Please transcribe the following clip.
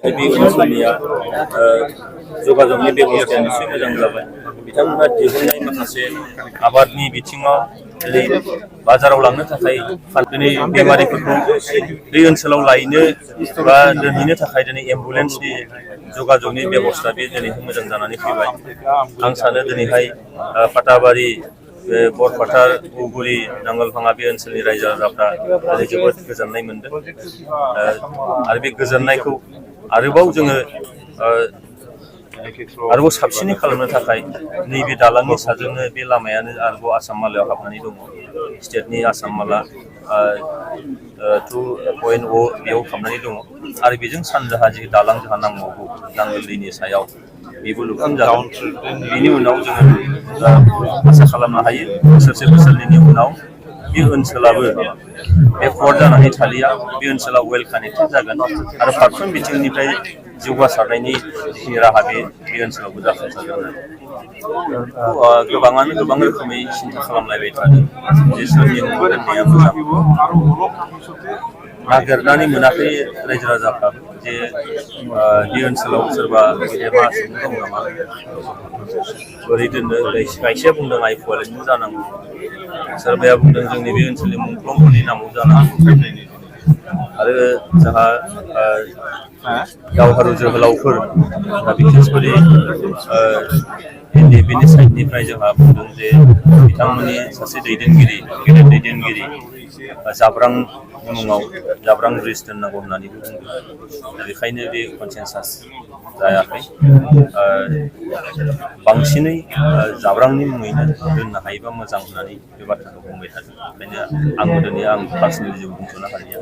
बे ओनसोलनिया जगाजगनि बेबस्थाया निस्सय मोजां जाबाय। बिथांमोना दिहुननाय माखासे आबादनि बिथिङाव दिनै बाजाराव लांनो थाखाय दिनै बेमारिफोरखौ बे ओनसोलाव लायनो बा दोनहैनो थाखाय दिनै एम्बुलेन्सनि जगाजगनि बेबस्था बे दिनैहाय मोजां जानानै फैबाय। आं सानो दिनैहाय फाथाबारि बरपाटार उगुरि नांगोलभाङा बे ओनसोलनि रायजो राजाफ्रा दिनै जोबोद गोजोननाय मोनदों आरो बे गोजोननायखौ आरोबाव जोङो आरोबाव साबसिनै खालामनो थाखाय नैबे दालांनि साजोंनो बे लामायानो आरोबाव आसाम मालायाव हाबनानै दङ। स्टेटनि आसाम माला 2.0 बेयाव हाबनानै दङ आरो बेजों सानजाहा जि दालां जोंहा नांबावगौ नांगोल दैनि सायाव बेबो लुफुंजागोन। बेनि उनाव जोङो आसा खालामनो हायो बोसोरनि उनाव बे ओनसोलाबो बेकवार्ड जानानै थालिया, बे ओनसोला वेल कानेक्टेड जागोन आरो फारफ्रोम बिथिंनिफ्राय जौगासारनायनि जिखिनि राहा बे ओनसोलावबो जाफुंसार जागोन। गोबाङानो गोबां रोखोमै सिन्था खालामलायबाय थादों जे सोरनि मुं दोननाया मोजां। नागिरनानै मोनाखै रायजो राजाफ्राबो जे बे ओनसोलाव सोरबा गेदेमा सुबुं दं नामा, बोरै दोननो। खायसेया बुंदों आइ फवालिनि जानांगौ, सोरबाया बुंदों जोंनि बे ओनसोलनि मुंख्लंफोरनि नामाव जानांगौ आरो जोंहा दावहारु जोहोलावफोर बिखेसकरि बेनि साइडनिफ्राय जोंहा बुंदों जे बिथांमोननि सासे दैदेनगिरि गेदेर दैदेनगिरि जाब्रां मुङाव जाब्रां ब्रिज दोननांगौ होननानैबो बुंदों। दा बेखायनो बे कनसेन्सास जायाखै। बांसिनै जाब्रांनि मुङैनो दोननो हायोबा मोजां होननानै बे बाथ्राखौ बुंबाय थादों। ओंखायनो आंबो दिनै आं पार्सनेलि जेबो बुंथ'नो हालिया।